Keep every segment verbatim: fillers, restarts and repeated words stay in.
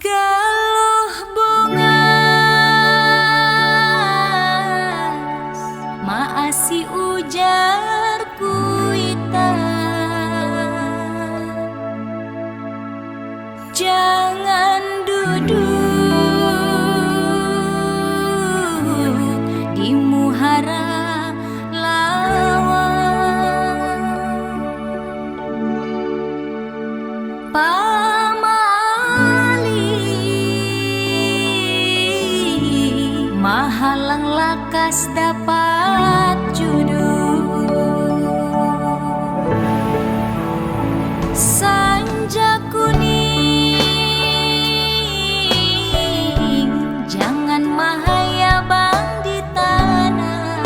Galuh bungas, maasi ujar kuitan. Jangan duduk di muhara lawan. Pamali mahalang lakas dapat judul. Sanja kuning, jangan mahayabang di tanah.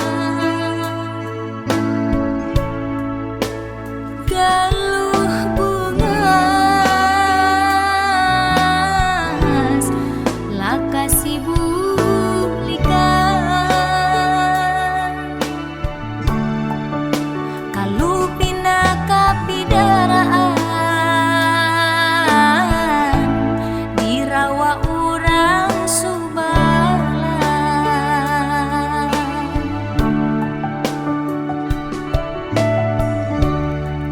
Galuh bungas, lakasi bulikan. Kalu pina kapidaraan, dirawa urang subalah.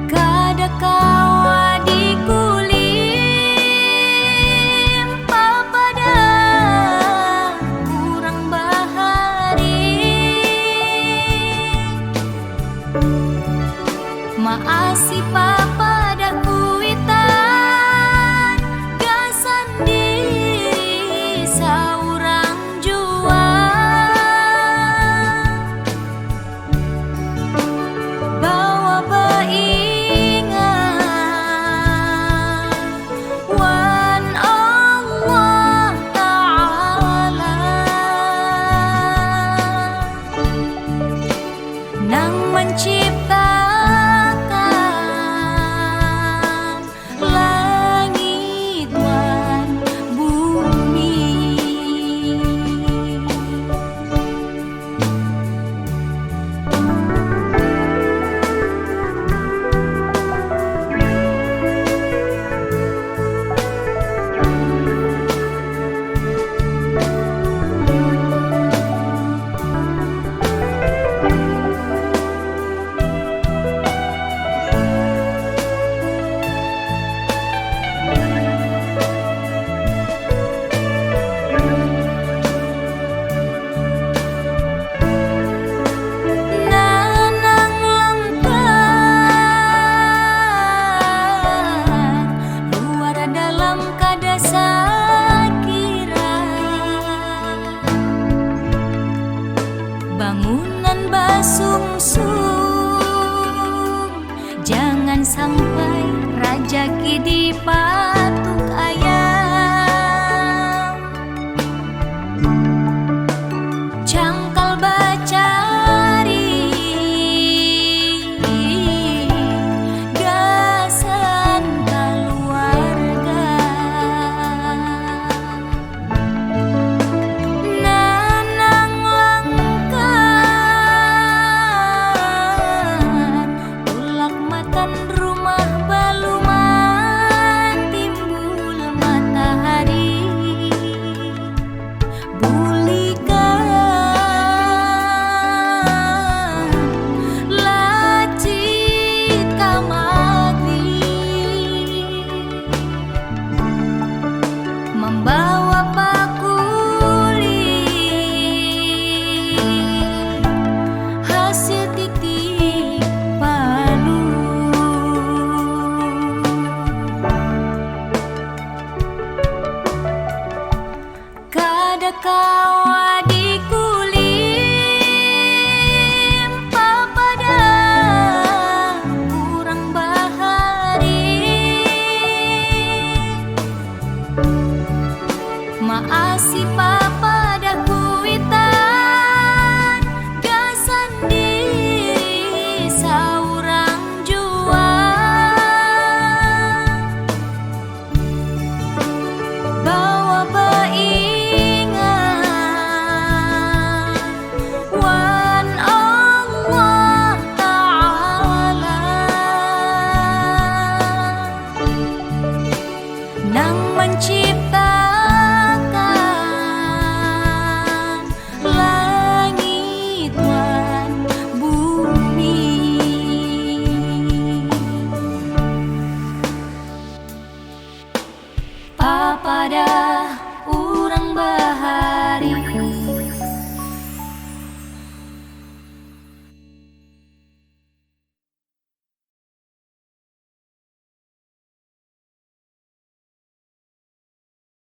Kada kawa dikulimpa pada urang bahari. Maasi papada kuitan, gasan diri saurang jua. Bawa baingat wan Allah Ta'ala nang manciptakan langit wan bumi. Nanang langkar, luar dalam kada sakira. Bangunan basungsung, jangan sampai rajaki dipatuk ayam. Cangkal bacari gasan kaluarga. Nanang langkar, tulak matan rumah baluman timbul matahari. Bulikan lacit kamari. Mambawa pakuli hasil titik palu. Kada kawa dikulimpa pada urang bahari. Maasi papada kuitan gasan diri saurang jua. Bawa baingat wan Allah Ta'ala nang mancipta Apa dah